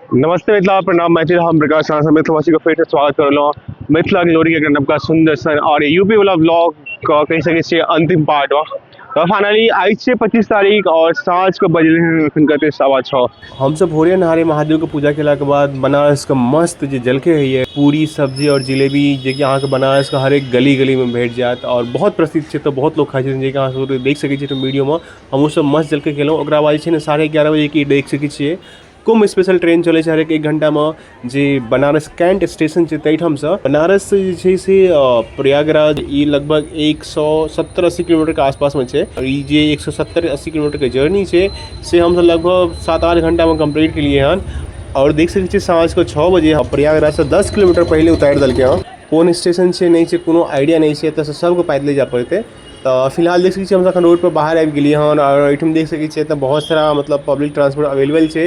नमस्ते मिथिला, प्रणाम मैथिल। हम प्रकाश, अहाँ सब मिथिलावासी के फेर से स्वागत कर रहलहुँ मिथिला ग्लोरी के नवका सुंदर सन और यूपी वाला ब्लॉग के कहि सकै छियै अंतिम पार्ट मे। तऽ फाइनली आइ छियै 25 तारीख और साँझ के बजले हन एखन कते 6:15। हमसब भोरे नहारे महादेव के पूजा केला के बाद बनारस के मस्त जे जलखे होइए पूरी सब्जी और जिलेबी, जे कि अहाँके बनारस के हरेक गली गली में भेट जायत और बहुत प्रसिद्ध छै, तऽ बहुत लोग खाइ छथिन, जे कि अहाँ सब देख सकै छियै वीडियो में। हमहूँ सब मस्त जलखै केलहुँ। ओकरा बाद जे छै ने 11:30 बजे की देख सकै छियै कुम्भ स्पेशल ट्रेन चलै छै हरेक 1 घण्टामे, जे बनारस कैंट स्टेशन छै ताहिठामसँ बनारस जे छै से प्रयागराज ई लगभग 170-80 किलोमीटरके आसपासमे छै। आओर ई जे 170-80 किलोमीटरके जर्नी छै से हमसब लगभग 7-8 घण्टामे कम्प्लीट केलियै हन। आओर देख सकै छियै साँझके 6 बजे प्रयागराजसँ 10 किलोमीटर पहिले उतारि देलकै हँ। कोन स्टेशन छै नहि छै कोनो आइडिया नहि छै, एतऽसँ सबके पैदले जाय पड़तै। तऽ फिलहाल देख सकै छियै हमसब अखन रोड पर बाहर आबि गेलियै हन आओर एहिठाम देख सकै छियै तऽ बहुत सारा मतलब पब्लिक ट्रांसपोर्ट अवेलेबल छै,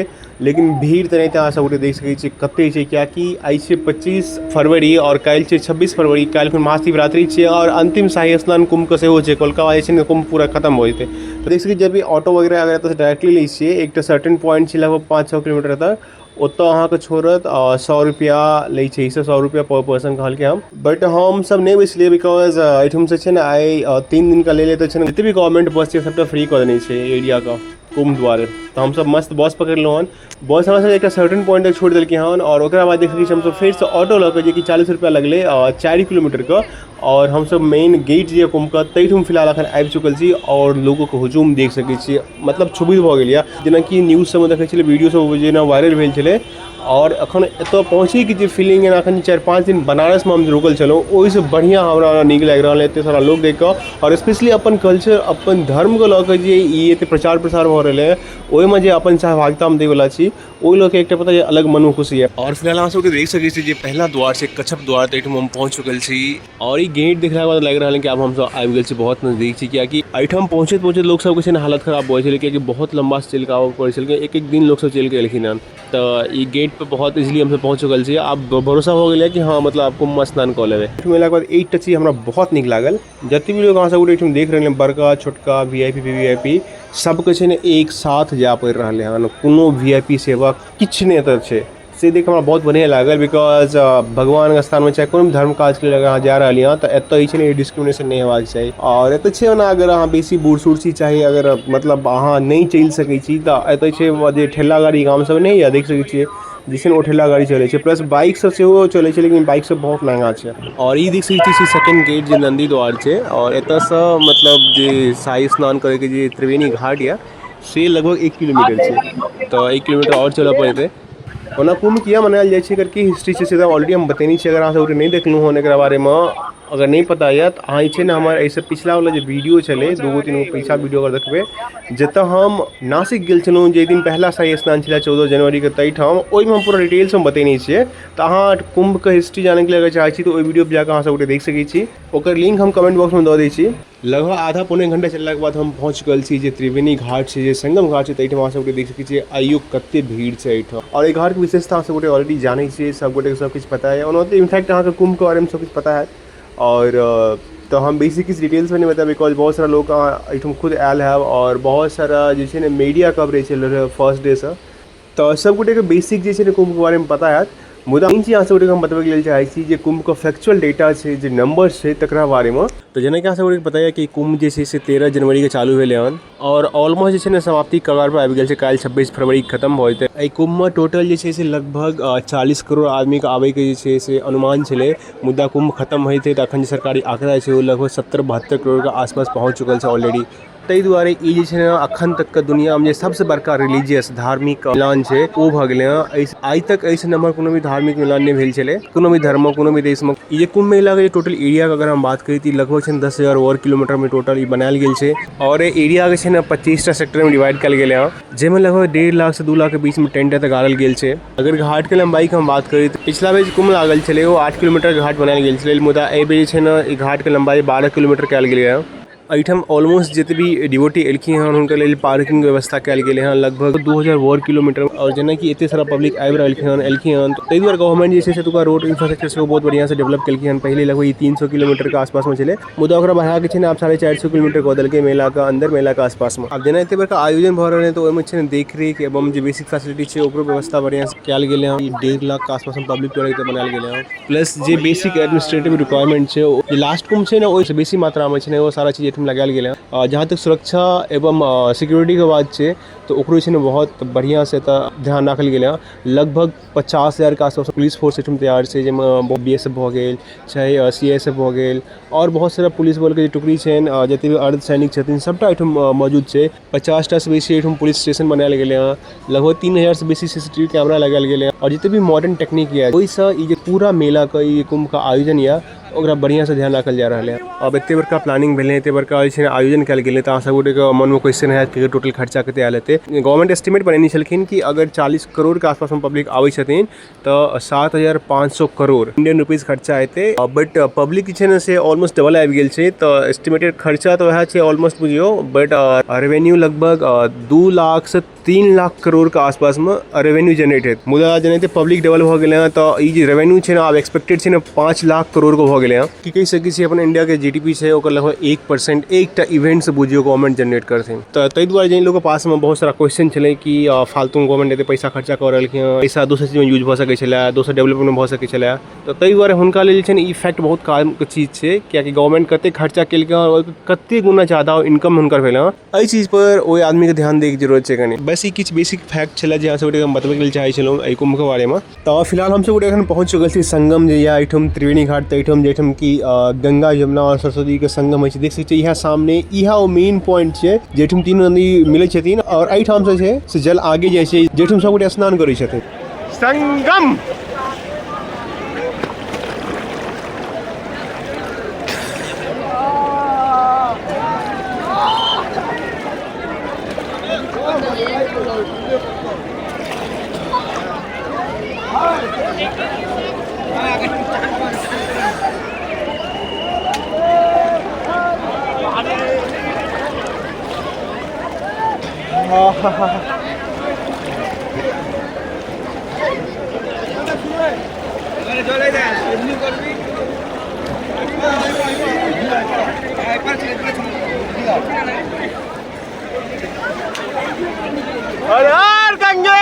लेकिन भीड़ तऽ नहि अहाँ सब गोटे देख सकै छियै कते छै, किएकि आइ छै 25 फरवरी आओर काल्हि छै 26 फरवरी। काल्हि खुन महाशिवरात्रि छियै आओर अंतिम शाही स्नान कुम्भके सेहो छै। कोलका बाद जे छै ने कुम्भ पूरा खतम भऽ जेतै। तऽ देख सकै छियै जब भी ऑटो वगैरह अगर एतऽसँ डायरेक्टली लै छियै, एकटा सर्टेन पॉइंट छै लगभग 5-6 किलोमीटर तक, ओतऽ अहाँके छोड़त आ 100 रुपैआ लै छै ईसब, 100 रुपैआ पर पर्सन कहलकै हम, बट हमसब नहि बैसलियै because एहिठामसँ छै ने आइ 3 दिनके लेल एतऽ छै ने जते भी गवर्नमेंट बस छै सबटा फ्री कऽ देने छै एरियाके कुम्भ दुआरे। तऽ हमसब मस्त बस पकड़लहुँ हन। बस हमरा सबके एकटा सर्टेन पॉइंट तक छोड़ि देलकै हन आओर ओकरा बाद देख सकै छी हमसब फेरसँ ऑटो लऽ कऽ, जेकि 40 रुपैआ लगलै 4 किलोमीटरके, आओर हमसब मेन गेट जे कुम्भके ताहिठाम फिलहाल एखन आबि चुकल छी। आओर लोगोके हुजूम देख सकै छियै, मतलब क्षुभित भऽ गेल यऽ, जेनाकि न्यूज सबमे देखै छलियै, वीडियो सब जेना वायरल भेल छलै। आओर एखन एतऽ पहुँचैके जे फीलिंग अइ, एखन 4-5 दिन बनारसमे हम रुकल छलहुँ, ओहिसँ बढ़िआँ हमरा नीक लागि रहल अइ एतेक सारा लोक देखि कऽ। आओर स्पेशली अपन कल्चर अपन धर्मके लऽ कऽ जे ई एतेक प्रचार प्रसार भऽ रहलै हँ, ओहिमे जे अपन सहभागिता हम दैवला छी, ओहि लऽ कऽ एकटा पता यऽ अलग मनो खुशी यऽ। आओर फिलहाल अहाँ सबके देख सकै छी जे पहला द्वार छै कच्छप द्वार, ताहिठाम हम पहुँच चुकल छी। आओर ई गेट देखलाके बाद लागि रहल है कि आब हमसब आबि गेल छी, बहुत नजदीक छी, कियाकि एहिठाम पहुँचैत पहुँचैत लोक सबके छै ने हालत खराब भऽ जाइ छलै, कियाकि बहुत लम्बा से चलि कऽ आबऽ पड़ै छलै, एक एक दिन लोक सब चलि कऽ एलखिन हन। तऽ ई गेट पर बहुत इजिली हमसब पहुँच चुकल छी। आब भरोसा हो गेलै कि हँ मतलब आब कुम्भ स्नान कऽ लेबै। एहिठाम एलाके बाद एकटा चीज हमरा बहुत नीक लागल, जते भी लोग अहाँ सब एहिठाम देख रहल बड़का छोटका V I P V V I P सबके छै ने एक साथ जाय पड़ि रहलै हन, कोनो वी I P सेवा किछु नहि एतऽ छै। से देख हमरा बहुत बढ़िआँ लागल, because भगवानके स्थानमे चाहे कोनो भी धर्म काजके लेल अगर अहाँ जा रहलियै हँ तऽ एतऽ जे छै ने डिस्क्रिमिनेशन नहि हेबाक चाही। आओर एतऽ छै ओना अगर अहाँ बेसी बूढ़ सूढ़ छी, चाहे अगर मतलब अहाँ नहि चलि सकै छी, तऽ एतऽ छै जे ठेला गाड़ी गाम सबमे नहि यऽ, देख सकै छियै जे छै ने ओ ठेला गाड़ी चलै छै, प्लस बाइक सब सेहो चलै छै, लेकिन बाइक सब बहुत महँगा छै। आओर ई देख सकै छी सेकंड गेट जे नन्दी द्वार छै, आओर एतऽसँ मतलब जे शाही स्नान करैके जे त्रिवेणी घाट यऽ से लगभग 1 किलोमीटर छै, तऽ 1 किलोमीटर आओर चलऽ पड़तै। ओना कुम्भ किया मनायल जाइ छै, एकर की हिस्ट्री छै, से तऽ ऑलरेडी हम बतेने छी। अगर अहाँ सब नहि देखलहुँ हन, एकरा बारेमे अगर नहि पता यऽ, तऽ अहाँ जे छै ने हमर एहिसँ पिछला वाला जे वीडियो छलै, 2 गो 3 गो पिछला वीडियो अगर देखबै, जतऽ हम नासिक गेल छलहुँ, जाहि दिन पहिला शाही स्नान छलै 14 जनवरीके, ताहिठाम ओहिमे हम पूरा डिटेल्समे बतेने छियै। तऽ अहाँ कुम्भके हिस्ट्री जानैके लेल अगर चाहै छी तऽ ओहि वीडियो पर जाकऽ अहाँ सब गोटे देख सकै छी, ओकर लिंक हम कमेंट बॉक्समे दऽ दै छी। लगभग आधा पौने घंटा चललाके बाद हम पहुँच चुकल छी जे त्रिवेणी घाट छै, जे संगम घाट छै, ताहिठाम अहाँ सबके देख सकै छियै आइयो कते भीड़ छै एहिठाम। आओर एहि घाटके विशेषता अहाँ सब गोटे ऑलरेडी जानै छियै, सब गोटेके सब किछु पता यऽ। ओना तऽ इनफैक्ट अहाँके कुम्भके बारेमे सब किछु पता हैत, आओर तऽ हम बेसी किछु डिटेल्समे नहि बतायब, because बहुत सारा लोक अहाँ एहिठाम खुद आयल हैब आओर बहुत सारा जे छै ने मीडिया कवरेज चलि रहल फर्स्ट डेसँ, तऽ सब गोटेके बेसिक जे छै ने कुम्भके बारेमे पता हैत। मुदा मेन चीज अहाँ सब गोटेके हम बतबैके लेल चाहै छी जे कुम्भके फैक्चुअल डेटा छै, जे नंबर छै, तकरा बारेमे। तऽ जेनाकि अहाँ सब गोटेके पता यऽ कि कुम्भ जे छै से 13 जनवरीके चालू भेलै हन आओर ऑलमोस्ट जे छै ने समाप्ति कगार पर आबि गेल छै, काल्हि 26 फरवरी खतम भऽ जेतै। एहि कुम्भमे टोटल जे छै से लगभग 40 करोड़ आदमीके आबैके जे छै से अनुमान छलै, मुदा कुम्भ खतम होइते तऽ अखन जे सरकारी आंकड़ा छै ओ लगभग 70-72 करोड़के आसपास पहुँच चुकल छै ऑलरेडी। ताहि दुआरे ई जे छै ने अखन तकके दुनिआँमे जे सबसँ बड़का रिलीजियस धार्मिक मिलान छै ओ भऽ गेलै हँ। एहि आइ तक एहिसँ नम्हर कोनो भी धार्मिक मिलान नहि भेल छलै कोनो भी धर्ममे, कोनो भी देशमे। ई जे कुम्भ मेलाके जे टोटल एरियाके अगर हम बात करी तऽ ई लगभग छै 10,000 वर्ग किलोमीटरमे टोटल ई बनायल गेल छै। आओर एहि एरियाके छै ने 25टा सेक्टरमे डिवाइड कयल गेलै हँ, जाहिमे लगभग 1.5 लाखसँ 2 लाखके बीचमे टेंट एतऽ गाड़ल गेल छै। अगर घाटके लम्बाइके हम बात करी तऽ पिछला बेर जे कुम्भ लागल छलै ओ 8 किलोमीटर घाट बनायल गेल छलै, मुदा एहि बेर जे छै ने ई घाटके लम्बाइ 12 किलोमीटर कयल गेलै हँ। एहिठाम ऑलमोस्ट जते भी डिवोटी एलखिन हन हुनका लेल पार्किंग व्यवस्था कयल गेलै हन लगभग 2000 वर्ग किलोमीटर। और जेनाकि एते सारा पब्लिक आबि रहलखिन हन एलखिन हन, ताहि दुआरे गवर्नमेंट जे छै से एतुका रोड इंफ्रास्ट्रक्चर सेहो बहुत बढ़िआँ से डेवलप केलखिन हन। पहिले लगभग ई 300 किलोमीटर के आसपास में छलै, मुदा ओकरा बढ़ा के छै ने आब 450 किलोमीटर कऽ देलकै मेला के अंदर, मेला के आसपास में। आब जेना एते बड़का आयोजन भऽ रहल है तऽ ओहिमे छै ने देखरेख एवं जे बेसिक फैसिलिटी छै ओकरो व्यवस्था बढ़िआँ से कयल गेलै हन। 1.5 लाख के आसपास में पब्लिक टॉयलेट बनायल गेलै हन, प्लस जे बेसिक एडमिनिस्ट्रेटिव रिक्वायरमेंट छै जे लास्ट कुम्भ छै ने ओहिसँ बेसी मात्रामे छै ने ओ सारा चीज एहिठाम लगायल गेलै हँ। जहाँ तक सुरक्षा एवं सिक्योरिटीके बात छै तऽ ओकरो जे छै ने बहुत बढ़िआँसँ एतऽ ध्यान राखल गेलै हँ। लगभग 50,000के आसपास पुलिस फोर्स एहिठाम तैयार छै, जाहिमे बी एस एफ भऽ गेल चाहे सी I S F भऽ गेल आओर बहुत सारा पुलिस बलके जे टुकड़ी छनि, जते भी अर्ध सैनिक छथिन सबटा एहिठाम मौजूद छै। 50टासँ बेसी एहिठाम पुलिस स्टेशन बनायल गेलै हँ, लगभग 3000सँ बेसी C C T V camera लगायल गेलै हँ आओर जते भी मॉडर्न टेक्निक यऽ ओहिसँ ई जे पूरा मेलाके ई कुम्भके आयोजन यऽ ओकरा बढ़िआँसँ ध्यान राखल जा रहल यऽ। आब एते बड़का प्लानिंग भेलै, एते बड़का जे छै आयोजन कयल गेलै तऽ अहाँ सब गोटेके मनमे क्वेश्चन हैत कि टोटल खर्चा कते आयल हेतै। गवर्नमेंट एस्टिमेट बनेने छलखिन कि अगर 40 करोड़के आसपासमे पब्लिक आबै छथिन तऽ 7500 करोड़ इंडियन रुपीज खर्चा हेतै, बट पब्लिक जे छै ने से ऑलमोस्ट डबल आबि गेल छै तऽ एस्टिमेटेड खर्चा तऽ वएह छै ऑलमोस्ट बुझियौ, बट रेवेन्यू लगभग 2 लाख से 3 लाख करोड़ के आसपास में रेवेन्यू जनरेट हेतै। मुदा जेनाहिते पब्लिक डबल भऽ गेलै हँ तऽ ई जे रेवेन्यू छै ने आब एक्सपेक्टेड छै ने 5 लाख करोड़ के भऽ गेलै हँ। की कहि सकै छी अपन इंडियाके जी डी पी छै ओकर लगभग 1% एकटा इवेंटसँ बुझियौ गवर्नमेंट जनरेट करथिन। तऽ ताहि दुआरे जाहि लोकके पासमे बहुत सारा क्वेश्चन छलै कि फालतूमे गवर्नमेंट एते पैसा खर्चा कऽ रहलखिन हँ, पैसा दोसर चीजमे यूज भऽ सकै छलै, दोसर डेवलपमेंटमे भऽ सकै छलै, तऽ ताहि दुआरे हुनका लेल जे छै ने ई फैक्ट बहुत कामके चीज छै, कियाकि गवर्नमेंट कते खर्चा केलकै हँ आओर कते गुना ज्यादा इनकम हुनकर भेल हँ। एहि चीजपर ओहि आदमीके ध्यान दैके जरूरत छै कनि। बस ई किछु बेसिक फैक्ट छलै जे अहाँ सबके हम बतबैके लेल चाहै छलहुँ एहि कुम्भके बारेमे। तऽ फिलहाल हमसब गोटे एखन पहुँच चुकल छी संगम जे यऽ एहिठाम त्रिवेणी घाट ताहिठाम जाहिठाम कि गंगा यमुना आओर सरस्वतीके संगम होइ छै। देख सकै छियै इएह सामने इएह ओ मेन पॉइंट छै जाहिठाम तीनू नदी मिलै छथिन आओर एहिठामसँ छै से जल आगे जाइ छै जाहिठाम सब गोटे स्नान करै छथिन। संगम हर हर गंगे।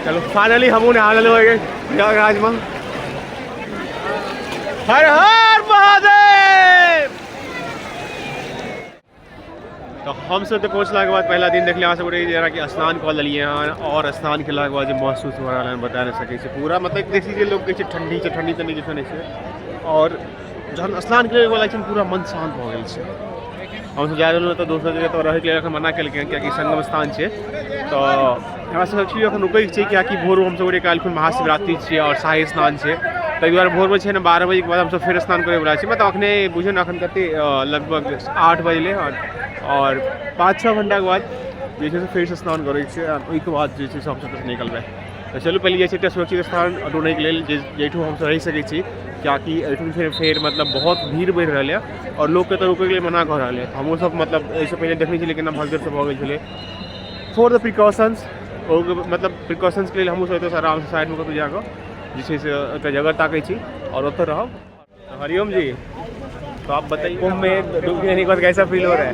चलो फाइनली हमहूँ नहा लेलहुँ प्रयागराज में। हर हर महादेव। तो हम सब तो पहुँचला के बाद पहला दिन देखलियै अहाँ सब गोटे जेनाकि स्नान कऽ लेलियै हन और स्नान केलाके बाद जे महसूस भऽ रहल हन बता नहि सकै छी पूरा, मतलब देखै छियै लोक कहै छै ठंडी छै, ठंडी तंडी किछो नहि छै और जहन स्नान केलाके बाद लागै छै पूरा मन शान्त भऽ गेल छै। हमसब जा रहलहुँ तऽ दोसर जगह तऽ रहैके लेल एखन मना केलकै हन कियाकि संगम स्थान छै, तऽ हमरा सबके एक्चुअली एखन रुकैके छै कियाकि भोरमे हमसब गोटे काल्हिखुन महाशिवरात्रि छियै और शाही स्नान छै, ताहि दुआरे भोरमे छै ने 12 बजेके बाद हमसब फेर स्नान करैवला छी। मतलब अखने बुझियौ ने अखन कते लगभग 8 बजलै हन और 5-6 घंटाके बाद जे छै से फेरसँ स्नान करै छियै आ ओहिके बाद जे छै से हमसब एतऽसँ निकलबै। तऽ चलू पहिले जाइ छी एकटा सुरक्षित स्थान ढूँढैके लेल जाहिठाम हमसब रहि सकै छी, कियाकि एहिठाम छै फेर मतलब बहुत भीड़ बढ़ि रहल यऽ आओर लोकके तऽ रुकैके लेल मना कऽ रहल यऽ। हमहूँ सब मतलब एहिसँ पहिले देखने छलियै केना भगदड़ सब भऽ गेल छलै। फॉर द प्रिकॉशंस, मतलब प्रिकॉशंसके लेल हमहूँ सब एतऽसँ आरामसँ साइडमे कतहु जाकऽ जे छै से एकटा जगह ताकै छी आओर ओतऽ रहब। हरिओम जी, तो आप बताइए कुंभ में डूब के बाद कैसा फील हो रहा है?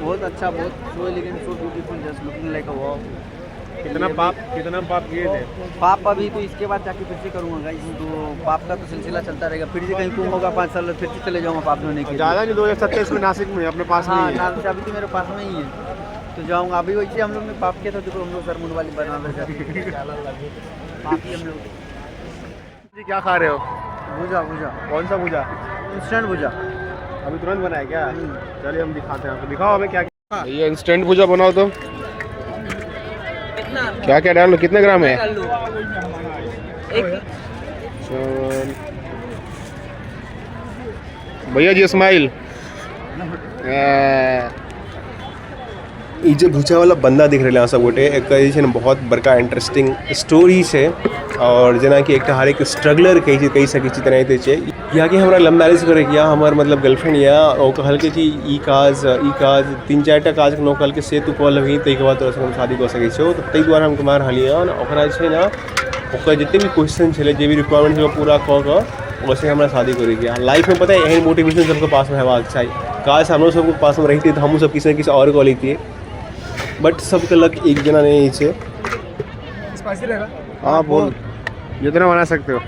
बहुत अच्छा, बहुत सो elegant, so beautiful, just looking like a wow. कितना पाप किए थे? पाप अभी तो इसके बाद जाके फिर से करूँगा गाइस, तो पाप का तो सिलसिला चलता रहेगा। फिर से कहीं कुंभ होगा 5 साल फिर से चले जाऊँगा पाप धोने के लिए। ज़्यादा नहीं, 2027 में नासिक में, अपने पास में हाँ, ही है। नासिक अभी तो मेरे पास में ही है, तो जाऊँगा। अभी वैसे हम लोग ने पाप किया था, देखो हम लोग सरमुन वाली बना रहे थे। पापी हम लोग। जी क्या खा रहे हो? भुजा। भुजा। कौन सा भुजा? इंस्टेंट भुजा। अभी तुरंत बनाया क्या? चलिए हम दिखाते हैं आपको, दिखाओ हमें क्या ये इंस्टेंट भुजा बनाओ तो क्या क्या डालो, कितने ग्राम है? भैया जी स्माइल। ई जे भुजा वाला बंदा दिख रहल अहाँ सब गोटे, एकर जे छै ने बहुत बड़का इंटरेस्टिंग स्टोरी छै। और जेनाकि एकटा हरेक स्ट्रगलर कहि कहि सकै छी तेनाहिते छै। कियाकि हमरा लव मैरिज करैके यऽ, हमर मतलब गर्लफ्रेंड यऽ, ओ कहलकै कि ई काज 3-4 टा काज कोनो कहलकै से तू कऽ लेबही, ताहिके बाद तोरा संगे हम शादी कऽ सकै छियौ। तऽ ताहि दुआरे हम कुमारि रहलियै हन। ओकरा जे छै ने ओकर जते भी क्वेश्चन छलै, जे भी रिक्वायरमेंट छलै, पूरा कऽ कऽ ओकरा संगे हमरा शादी करैके यऽ। लाइफमे पता यऽ, एहन मोटिवेशन सबके पासमे हेबाक चाही। काश हमरो सबके पासमे रहितै तऽ हमहूँ सब किछु ने किछु आओर कऽ लैतियै, बट सबके लक एक जेना नहि होइ छै। स्पाइसी रहेगा। हाँ, बोल, जितना बना सकते हो।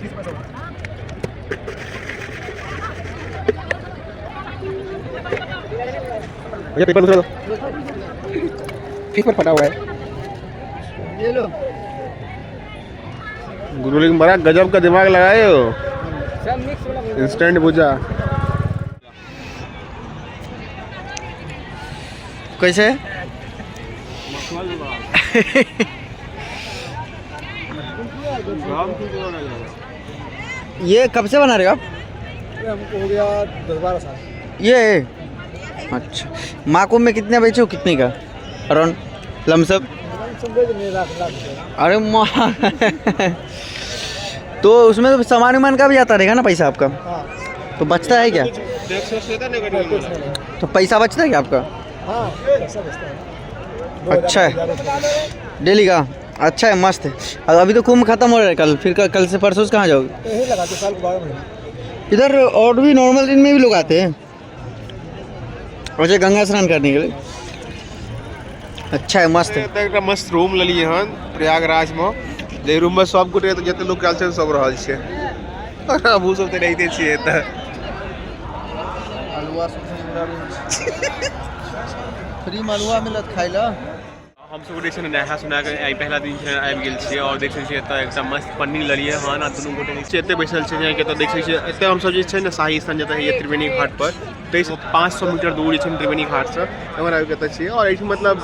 30 पैसा। भैया, पेपर दूसरा दो। पेपर फटा हुआ है। ये लो। गुरु, लेकिन बड़ा गजब का दिमाग लगाए हो। इंस्टेंट भुजा। कैसे? ये कब से बना रहे हो आप? ये हमको हो गया 10-12 साल। ये अच्छा, महाकुंभ में कितने बेचे हो? कितने का अराउंड लमसम? सब बेच रहे लाख लाख रुपये। अरे माँ, तो उसमें तो सामान वामान का भी आता रहेगा ना पैसा आपका? हाँ। तो बचता है क्या? टैक्स तो पैसा बचता है क्या आपका? हाँ, पैसा बचता है। अच्छा है। 2000। डेली का अच्छा है, मस्त है। और अभी तो कुंभ खत्म हो रहा है कल, फिर कल से परसों से कहाँ जाओगे? यही लगाते साल को 12 महीने। इधर और भी नॉर्मल दिन में भी लोग आते हैं? अच्छा, गंगा स्नान करने के लिए। अच्छा है, मस्त है। एतऽ एकटा मस्त रूम लेलियै हन प्रयागराजमे, जे रूममे सब गोटे एतऽ जते लोग आयल छै सब रहल छै। हमहूँ सब तऽ रहिते छियै एतऽ। हलवा फ्री में, हलवा मिलत खाइ ला। हमसब जे छै ने नहा सुना कऽ आइ पहिला दिन छै, आबि गेल छियै आओर देख सकै छियै एतऽ एकटा मस्त पन्नी लेलियै हन आ दुनू गोटे नीचे एतऽ बैसल छै। जेनाकि एतऽ देख सकै छियै, एतऽ हमसब जे छै ने शाही स्नान जतऽ होइए त्रिवेणी घाट पर, ताहिसँ 500 मीटर दूर जे छै ने त्रिवेणी घाटसँ एम्हर आबि कऽ एतऽ छियै। आओर एहिठाम मतलब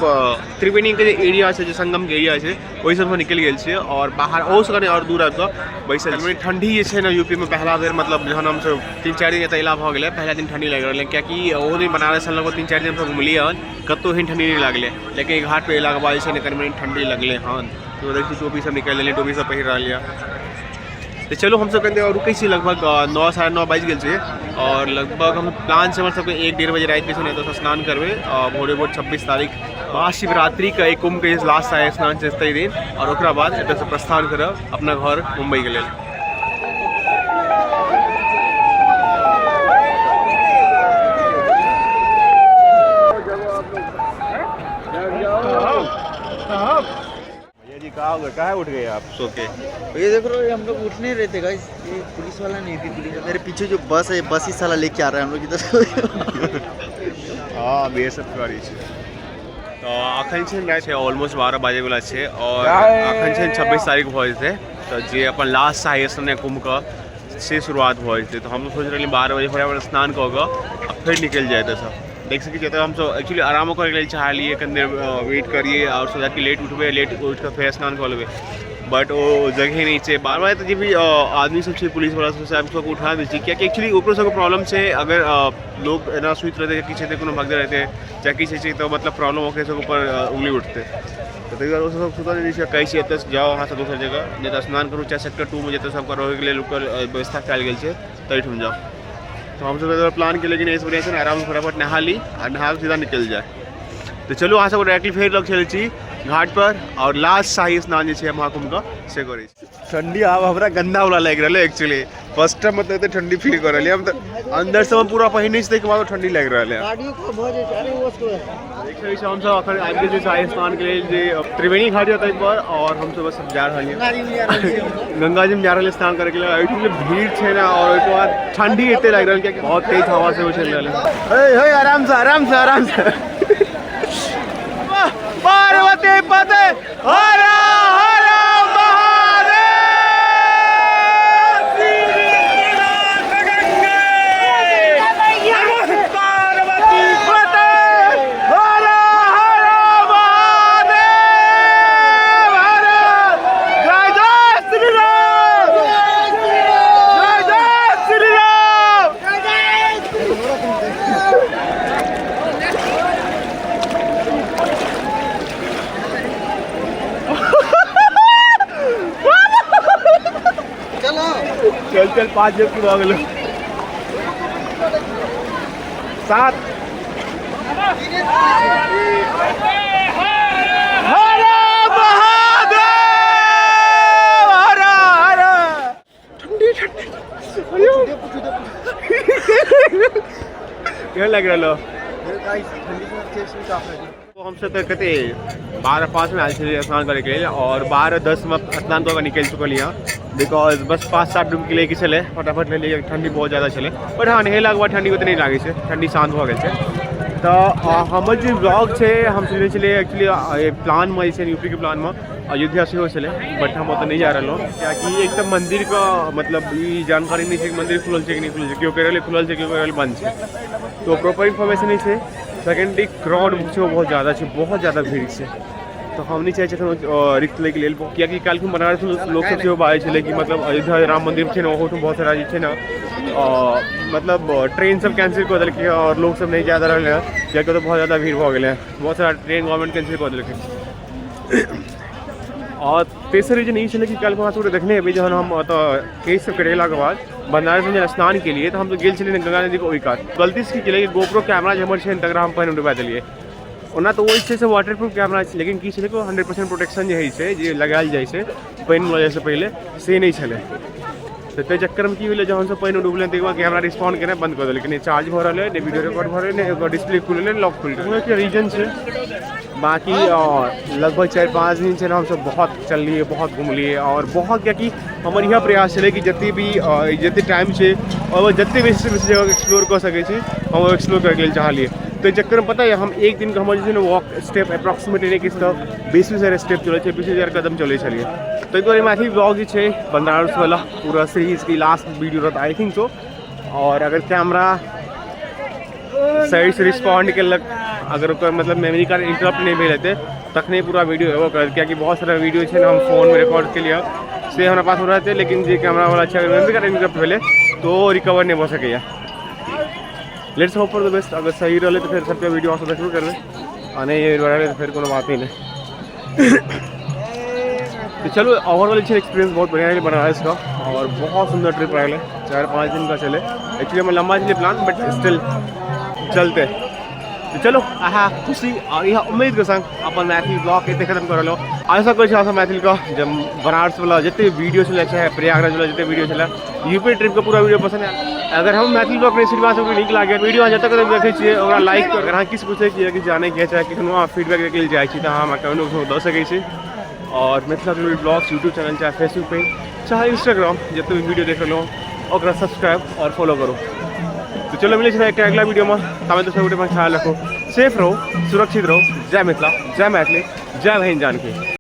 त्रिवेणीके जे एरिया छै, जे संगमके एरिया छै, ओहि सबसँ निकलि गेल छियै आओर बाहर ओहोसँ कनि आओर दूर आबि कऽ बैसल छियै। ठण्डी जे छै ने यूपीमे पहिला बेर, मतलब जहन हमसब 3-4 दिन एतऽ अयला भऽ गेलै, पहिला दिन ठण्डी लागि रहलै, कियाकि ओहो दिन बनारस लगभग 3-4 दिन हमसब घुमलियै हन, कतहु एहन ठण्डी नहि लागलै। लेकिन घाट पर अयलाके बाद जे छै ने कनि मनि ठण्डी लगलै हन। तो देखै छी, टोपी सब निकालि लेलियै, टोपी सब पहिर रहल यऽ। तऽ चलू, हमसब कनि देर रुकै छी। लगभग 9, 9:30 बाजि गेल छै आओर लगभग हम प्लान छै हमर सबके 1-1:30 बजे रातिके छै ने एतऽसँ स्नान करबै आ भोरे भोर 26 तारीख महाशिवरात्रिके एक कुम्भके लास्ट स्नान छै ताहि दिन, आओर ओकरा बाद एतऽसँ प्रस्थान करब अपना घर मुम्बईके लेल। भैया जी, कहाँ हो गए? कहाँ उठ गए आप सो के? ये देख रहे हो, ये हम लोग उठ नहीं रहे थे गाइस। ये पुलिस वाला नहीं थी, पुलिस मेरे पीछे जो बस है, बस ही साला लेके आ रहा है हम लोग इधर। हाँ, बी एस एफ गाड़ी छै। तऽ अखन छै ने छै ऑलमोस्ट 12 बाजैवला छै आओर अखन छै 26 तारीख भऽ जेतै, तऽ जे अपन लास्ट शाही स्नान कुम्भके से शुरुआत भऽ जेतै। तऽ हम सोचि रहलियै 12 बजे फटाफट स्नान कऽ कऽ आ फेर निकलि जाय एतऽसँ। देख सकै छियै, एतऽ हमसब एक्चुअली आरामो करैके लेल चाहलियै, कनि देर वेट करियै आओर सोचा कि लेट उठबै, लेट उठि कऽ फेर स्नान कऽ लेबै, बट ओ जगह नहि छै। बार बार तऽ जे भी आदमी सब छै, पुलिस वाला सब, सबके उठा दै छै, कियाकि एक्चुअली ओकरो सबके प्रॉब्लम छै। अगर लोग एना सुति रहतै, किछु हेतै, कोनो भगदड़ हेतै चाहे किछु होइ छै, तऽ मतलब प्रॉब्लम ओकरे सबके ऊपर उंगली उठतै। तऽ ताहि दुआरे ओसभ सुतल नहि छै। कहै छियै एतऽसँ जाउ अहाँ सब दोसर जगह, नहि तऽ स्नान करू, चाहे सेक्टर 2 मे जतऽ सबके रहैके लेल ओकर व्यवस्था कयल गेल छै ताहिठाम जाउ। तऽ हमसब एहि दुआरे प्लान केलियै कि एहिसँ बढ़िआँ छै ने आरामसँ फटाफट नहा ली आ नहा कऽ सीधा निकलि जाय। तऽ चलू, अहाँ सबके डायरेक्टली फेर लग चलै छी घाट पर आओर लास्ट शाही स्नान जे छै महाकुम्भके से करै छी। ठंडी आब हमरा गंदा वाला लागि रहल है। एक्चुअली फर्स्ट टाइम मतलब एते ठंडी फील कर रहलियै हम। तऽ अंदर से हम पूरा पहिने छी, ताहिके बाद ठंडी लागि रहल है। गाड़ियों को भऽ जाइ छै। अरे ओ देख सकै छी, हमसब अखन आबि गेल छी शाही स्नान के लेल जे त्रिवेणी घाट यऽ ताहि पर, आओर हमसब बस जा रहल छियै, गंगा जी में जा रहल स्नान करे के लेल। एहिठाम जे भीड़ छै ने, आओर ओहिके बाद ठंडी एते लागि रहल कियाकि बहुत तेज हवा सेहो चलि रहल है। हे हे, आराम से, आराम से, आराम से। पार्वती पते, हर हर महादेव। पार्वती पते, हर हर महादेव, हर। जय जय श्री राम, जय जय श्री राम। चल चल 5 जब भऽ गेलै 7। हर महादेव हर हर। ठंडी ठंडी केहन लागि रहल हो? हमसब तऽ कते 12:05 में आयल छलियै स्नान करैके लेल और 12:10 में स्नान कऽ के निकलि चुकल यहाँ, because बस 5-7 डुबकी लैके छलै, फटाफट ले लियै, ठंडी बहुत ज़्यादा छलै। बट हाँ, नहेलाके बाद ठंडी ओते नहि लागै छै, ठंडी शान्त भऽ गेल छै। तऽ हमर जे ब्लॉग छै, हम सोचने छलियै एक्चुअली प्लानमे जे छै यूपीके प्लानमे अयोध्या सेहो छलै, बट हम ओतऽ नहि जा रहलहुँ, कियाकि एक तऽ मन्दिरके मतलब ई जानकारी नहि छै कि मन्दिर खुलल छै कि नहि खुलल छै, केओ कहि रहलै खुलल छै, केओ कहि रहलै बन्द छै, तो प्रॉपर इन्फॉर्मेशन नहि छै। सेकेंडली क्राउड छै बहुत ज़्यादा छै, बहुत ज़्यादा भीड़ छै, तऽ हम नहि चाहै छी एखन रिस्क लैके लेल, कियाकि काल्हि बनारस लोक सब सेहो बाजै छलै कि मतलब अयोध्या राम मन्दिर छै ने, ओहोठाम बहुत सारा जे छै ने मतलब ट्रेन सब कैंसिल कऽ देलकै और लोक सब नहि जा रहलै हँ, कियाकि ओतऽ बहुत ज़्यादा भीड़ भऽ गेलै हँ, बहुत सारा ट्रेन गवर्नमेंट कैंसिल कऽ देलकै। और तेसर रीजन ई छलै कि काल्हि अहाँ सबके देखने हेबै जहन हम ओतऽ केश सब कटेलाके बाद बनारसमे जे स्नान केलियै तऽ हम तऽ गेल छलियै गंगा नदीके ओहि कात, गलतीसँ की केलियै कि गोप्रो कैमरा जे हमर छै तकरा हम पानिमे डुबा देलियै। ओना तऽ ओ जे छै से वाटर प्रूफ कैमरा छै, लेकिन की छलै कि 100% प्रोटेक्शन जे होइ छै जे लगायल जाइ छै पानिमे लऽ जाइसँ पहिले, से नहि छलै। तऽ ताहि चक्करमे की भेलै, जहन हमसब पानिमे डुबलै ताहिके बाद कैमरा रिस्पॉन्ड केनाइ बन्द कऽ देलकै, नहि चार्ज भऽ रहलै, नहि वीडियो रिकॉर्ड भऽ रहलै, नहि ओकर डिस्प्ले खुललै, नहि लॉक खुलि रहलै। एकटा रीजन छै। बाकी लगभग 4-5 दिन छै हमसब बहुत चललियै, बहुत घुमलियै और बहुत, कियाकि हमर इएह प्रयास छलै कि जते भी जते टाइम छै और जते बेसीसँ बेसी जगह एक्सप्लोर कऽ सकै छी हम ओ एक्सप्लोर करैके लेल चाहलियै। तऽ एहि चक्करमे पता यऽ हम एक दिनके हमर जे छै ने वॉक स्टेप अप्रोक्सीमेटली नहि किछु तऽ 20,000 स्टेप चलै छै, 20,000 कदम चलै छलियै। ताहि दुआरे मैथिली ब्लॉग जे छै बनारसवला पूरा सीरीजके लास्ट वीडियो रहत I think so. और अगर कैमरा सहीसँ रिस्पॉन्ड केलक, अगर ओकर मतलब मेमोरी कार्ड इंटरप्ट नहि भेल हेतै तखने पूरा वीडियो एबो करत, कियाकि बहुत सारा वीडियो छै ने हम फोनमे रिकॉर्ड केलियै से हमरा पासमे रहतै, लेकिन जे कैमरावला छै अगर मेमोरी कार्ड इंटरप्ट भेलै तऽ ओ रिकवर नहि भऽ सकैए। Let's hope for the best, अगर सही रहलै तऽ फेर सबके वीडियो अहाँ सब देखबे करबै, आ नहि रहलै तऽ फेर कोनो बात ही नहि। तो चलो ओवरऑल छै एक्सपीरियंस बहुत बढ़िया रहलै बनारस का और बहुत सुंदर ट्रिप रहलै, 4-5 दिन का चले। एक्चुअली हम लंबा छलै प्लान बट स्टिल चलते। तो चलो अहाँ खुशी और यह उम्मीद के संग अपन मैथिली ब्लॉग एते खत्म कर रहलहुँ। आशा करै छी अहाँ सब मैथिली का जब बनारस वाला जते वीडियो छलै, चाहे प्रयागराज वाला जते वीडियो छलै, यूपी ट्रिप के पूरा वीडियो पसंद आयल। अगर हम मैथिली ब्लॉग नहि सिनेमा सबके नीक लागल वीडियो अहाँ जतऽ कतऽ देखै छियै ओकरा लाइक करू। अगर अहाँ किछु पूछै छियै कि जानै के चाहे कखनो अहाँ फीडबैक दैके लेल जाइ छी तऽ अहाँ हमरा कमेंट बॉक्समे दऽ सकै छी। और Mithila glory blogs YouTube channel चाहे फेसबुक पेज चाहे इंस्टाग्राम जते भी वीडियो देख रहलहुँ ओकरा सब्सक्राइब और फॉलो करू। तो चलो मिलै छै एकटा अगला वीडियोमे, ताबे दोसर गोटे अपन ख्याल रखू, सेफ रहू, सुरक्षित रहू। जय मिथिला, जय मैथिली, जय बहिन जानकी।